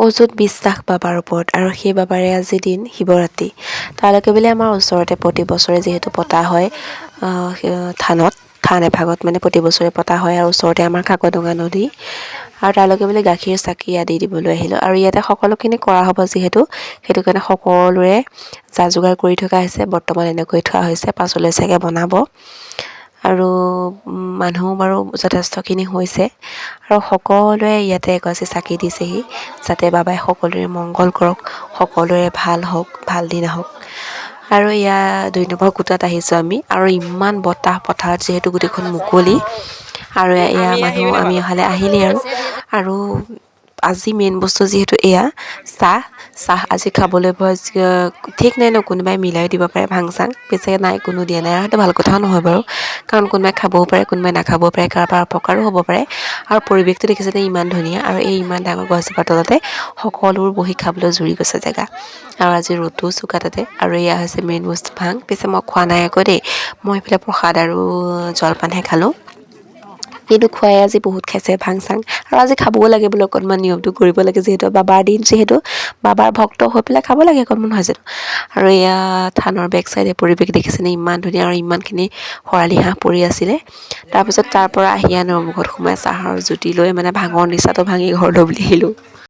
অযুত বিশ্বাস বাবাৰ ওপৰত আৰু সেই বাবাৰে আজি দিন শিৱৰাত্ৰি। তালৈকে বোলে আমাৰ ওচৰতে প্ৰতি বছৰে যিহেতু পতা হয়, থানত থান এভাগত মানে প্ৰতি বছৰে পতা হয় আৰু ওচৰতে আমাৰ কাকডোঙা নদী আৰু তালৈকে বোলে গাখীৰ, চাকি আদি দিবলৈ আহিলোঁ। আৰু ইয়াতে সকলোখিনি কৰা হ'ব যিহেতু, সেইটো কাৰণে সকলোৰে যা যোগাৰ কৰি থকা হৈছে। বৰ্তমান এনেকৈ থোৱা হৈছে, পাছলৈ চাগে বনাব। আৰু মানুহ বাৰু যথেষ্টখিনি হৈছে আৰু সকলোৱে ইয়াতে এগছি চাকি দিছেহি, যাতে বাবাই সকলোৰে মংগল কৰক, সকলোৰে ভাল হওক, ভাল দিন আহক। আৰু এয়া 2 নম্বৰ কোটাত আহিছোঁ আমি। আৰু ইমান বতাহ, পথাৰত যিহেতু গোটেইখন মুকলি। আৰু এয়া মানুহ আমি অহালে আহিলেই। আৰু আৰু আজি মেইন বস্তু যিহেতু এয়া চাহ চাহ আজি খাবলৈ ঠিক নাই ন, কোনোবাই মিলাই দিব পাৰে ভাং চাং। পিছে নাই, কোনো দিয়া নাই আৰু সেইটো ভাল কথাও নহয় বাৰু, কাৰণ কোনোবাই খাবও পাৰে, কোনোবাই নাখাবও পাৰে, কাৰোবাৰ অপকাৰো হ'ব পাৰে। আৰু পৰিৱেশটো দেখিছেনে ইমান ধুনীয়া! আৰু এই ইমান ডাঙৰ গছজোপাৰ তলতে সকলোবোৰ বহি খাবলৈ জুৰি গৈছে জেগা। আৰু আজি ৰ'দটোও চোকা তাতে। আৰু এয়া হৈছে মেইন বস্তু ভাং। পিছে মই খোৱা নাই আকৌ দেই, মই এইফালে প্ৰসাদ আৰু জলপানহে খালোঁ। কিন্তু খুৱাই আজি বহুত খাইছে ভাং চাং। আৰু আজি খাবও লাগে বোলে, অকণমান নিয়মটো কৰিব লাগে, যিহেতু বাবাৰ দিন, যিহেতু বাবাৰ ভক্ত হৈ পেলাই খাব লাগে অকণমান, নহয় জানো? আৰু এয়া থানৰ বেক চাইডে পৰিৱেশ দেখিছেনে ইমান ধুনীয়া! আৰু ইমানখিনি শৰালি হাঁহ পৰি আছিলে। তাৰপিছত তাৰ পৰা আহি নৰমুখত সোমাই চাহৰ জুতি লৈ মানে ভাঙৰ নিচাটো ভাঙি ঘৰলৈ বুলি আহিলোঁ।